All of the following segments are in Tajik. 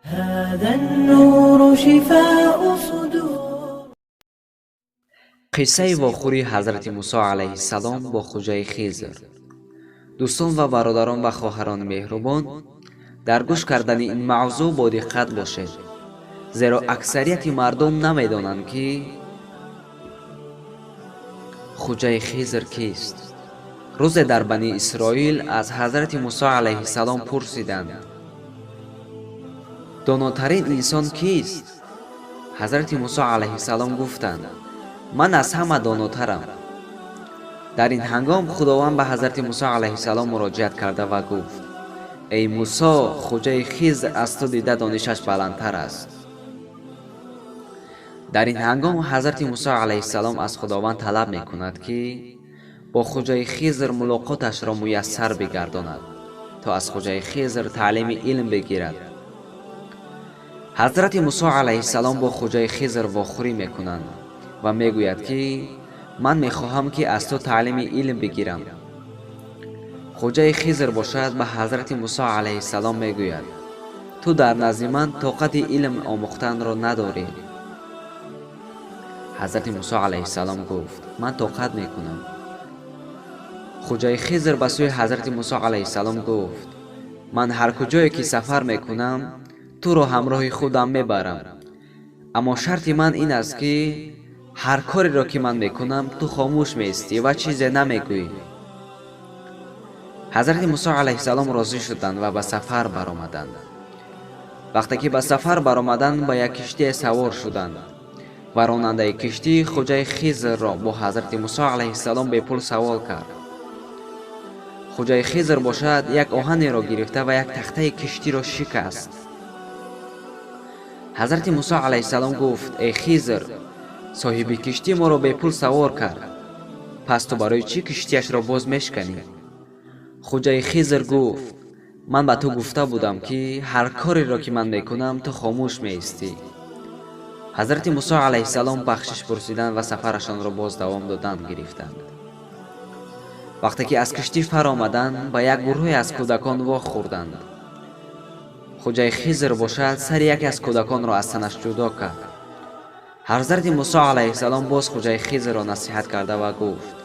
هذا النور شفاء صدور. Қиссаи вохӯрии ҳазрати Мусо алайҳиссалом бо Хуҷаи Хизр. Дӯстон ва бародарон ва хоҳарони меҳрубон, дар гӯш кардани ин мавзӯъ бодиққат бошед, зеро аксарияти мардум намедонанд, ки Хуҷаи Хизр кист. Рӯзе дар Бани Исроил аз ҳазрати Мусо алайҳиссалом пурсиданд: донотарин инсон кист? Ҳазрати Мусо алайҳиссалом гуфтанд: ман аз ҳама донотарам. Дар ин ҳангом Худованд ба ҳазрати Мусо алайҳиссалом муроҷиат карда ва гуфт: эй Мусо, Хуҷаи Хизр аз ту дида донишаш баландтар аст. Дар ин ҳангом ҳазрати Мусо алайҳиссалом аз Худованд талаб мекунад, ки бо Хуҷаи Хизр мулоқоташро муяссар бигардонад, то аз Хуҷаи Хизр таълими илм бигирад. Ҳазрати Мусо алайҳиссалом бо Хуҷаи Хизр вохӯрӣ мекунанд ва мегӯяд, ки ман мехоҳам, ки аз ту таълими илм бигирам. Хуҷаи Хизр бошад, ба ҳазрати Мусо алайҳиссалом мегӯяд: ту дар назди ман тоқати илм омӯхтанро надорӣ. Ҳазрати Мусо алайҳиссалом гуфт: ман тоқат мекунам. Хуҷаи Хизр ба сӯи ҳазрати Мусо алайҳиссалом гуфт: ман ҳар куҷое ки сафар мекунам, туро ҳамроҳи худам мебарам, аммо шарти ман ин аст, ки ҳар кореро ки ман мекунам, ту хомӯш меистӣ ва чизе намегӯӣ. Ҳазрати Мусо алайҳиссалом розӣ шуданд ва ба сафар баромаданд. Вақте ки ба сафар баромаданд, ба як киштие савор шуданд ва ронандаи киштӣ Хуҷаи Хизрро бо ҳазрати Мусо алайҳиссалом бепул савол кард. Хуҷаи Хизр бошад, як оҳанеро гирифта ва як тахтаи киштиро шикаст. Ҳазрати Мусо алайҳиссалом гуфт: эй Хизр, соҳиби киштӣ моро бепул савор кард, пас ту барои чӣ киштиашро боз мешканӣ? Хуҷаи Хизр гуфт: ман ба ту гуфта будам, ки ҳар кореро ки ман мекунам, ту хомӯш меистӣ. Ҳазрати Мусо алайҳиссалом бахшиш пурсиданд ва сафарашонро боз давом додан гирифтанд. Вақте ки аз киштӣ фаромаданд, ба як гурӯҳе аз кӯдакон вохӯрданд. Хуҷаи Хизр бошад, сари яке аз кӯдаконро аз танаш ҷудо кард. Ҳазрати Мусо алайҳиссалом боз Хуҷаи Хизрро насиҳат карда ва гуфт: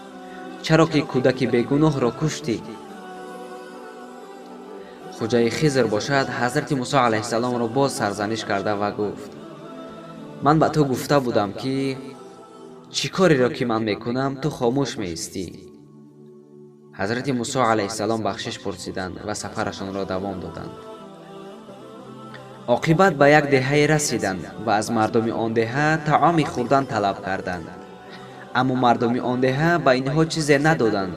чаро ки кӯдаки бегуноҳро куштӣ? Хуҷаи Хизр бошад, ҳазрати Мусо алайҳиссаломро боз сарзаниш карда ва гуфт: ман ба ту гуфта будам, ки чӣ кореро ки ман мекунам, ту хомӯш меистӣ. Ҳазрати Мусо алайҳиссалом бахшиш пурсиданд ва сафарашонро давом доданд. Оқибат ба як деҳае расиданд ва аз мардуми он деҳа таоми хӯрдан талаб карданд, аммо мардуми он деҳа ба инҳо чизе надоданд.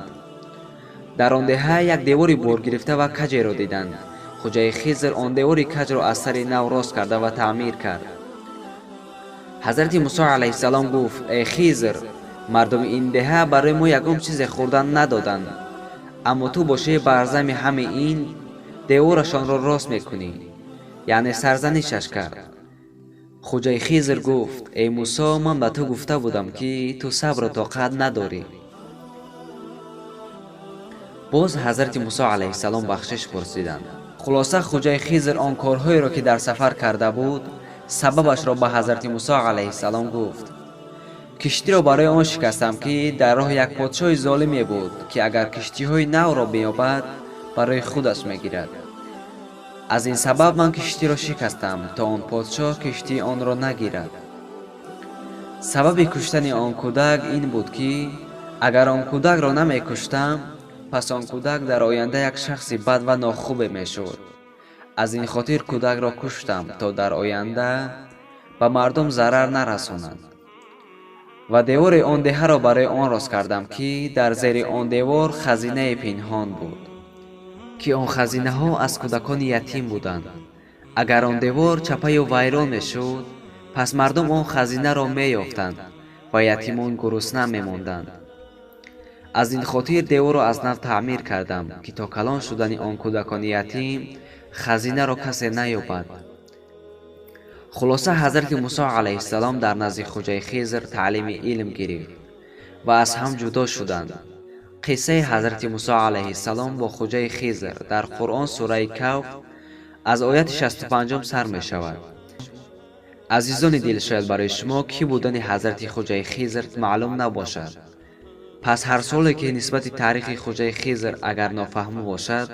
Дар он деҳа як девори боргирифта ва каҷеро диданд. Хуҷаи Хизр он девори каҷро аз сари нав рост карда ва таъмир кард. Ҳазрати Мусо алайҳиссалом гуфт: эй Хизр, мардуми ин деҳа барои мо ягон чизе хӯрдан надоданд, аммо ту бошӣ бар зами ҳами ин деворашонро рост мекунӣ, яъне сарзанишаш кард. Хуҷаи Хизр гуфт: эй Мусо, ман ба ту гуфта будам, ки ту сабру тоқат надорӣ. Боз ҳазрати Мусо алайҳиссалом бахшиш пурсиданд. Хулоса, Хуҷаи Хизр он корҳоеро, ки дар сафар карда буд, сабабашро ба ҳазрати Мусо алайҳиссалом гуфт. Киштиро барои он шикастам, ки дар роҳ як подшоҳи золиме буд, ки агар киштиҳои навро биёбад, барои худаш мегирад. Аз ин сабаб ман киштиро шикастам, то он подшоҳ киштии онро нагирад. Сабаби куштани он кӯдак ин буд, ки агар он кӯдакро намекуштам, пас он кӯдак дар оянда як шахси бад ва нохубе мешуд. Аз ин хотир кӯдакро куштам, то дар оянда ба мардум зарар нарасонад. Ва девори он деҳаро барои он рост кардам, ки дар зери он девор хазинае пинҳон буд, ки он хазинаҳо аз кӯдакони ятим буданд. Агар он девор чапаю вайрон мешуд, пас мардум он хазинаро меёфтанд ва ятимон гурусна мемонданд. Аз ин хотир деворро аз нав таъмир кардам, ки то калон шудани он кӯдакони ятим хазинаро касе наёбад. Хулоса, ҳазрати Мусо алайҳиссалом дар назди Хуҷаи Хизр таълими илм гирифт ва аз ҳам ҷудо шуданд. Қиссаи ҳазрати Мусо алайҳиссалом бо Хуҷаи Хизр дар Қуръон, сураи Кавф, Аз ояти 65 сар мешавад. Азизони дил, шояд барои шумо кӣ будани ҳазрати Хоҷаи Хизр маълум набошад. Пас ҳар соле ки нисбати таърихи Хоҷаи Хизр агар нофаҳмо бошад,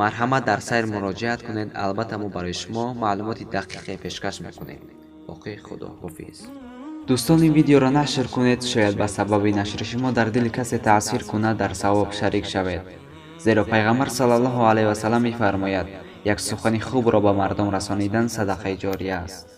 марҳамат дар сайр муроҷиат кунед. Албатта мо барои шумо маълумоти дақиқе пешкаш мекунем. Боқӣ худо ҳофиз. Дӯстон, ин видеоро нашр кунед, шояд ба сабаби нашри шумо дар дили касе таъсир кунад, дар савоб шарик шавед. Зеро пайғамбар саллаллоҳу алайҳи васаллам мефармояд: як сухани хубро ба мардум расонидан садақаи ҷория аст.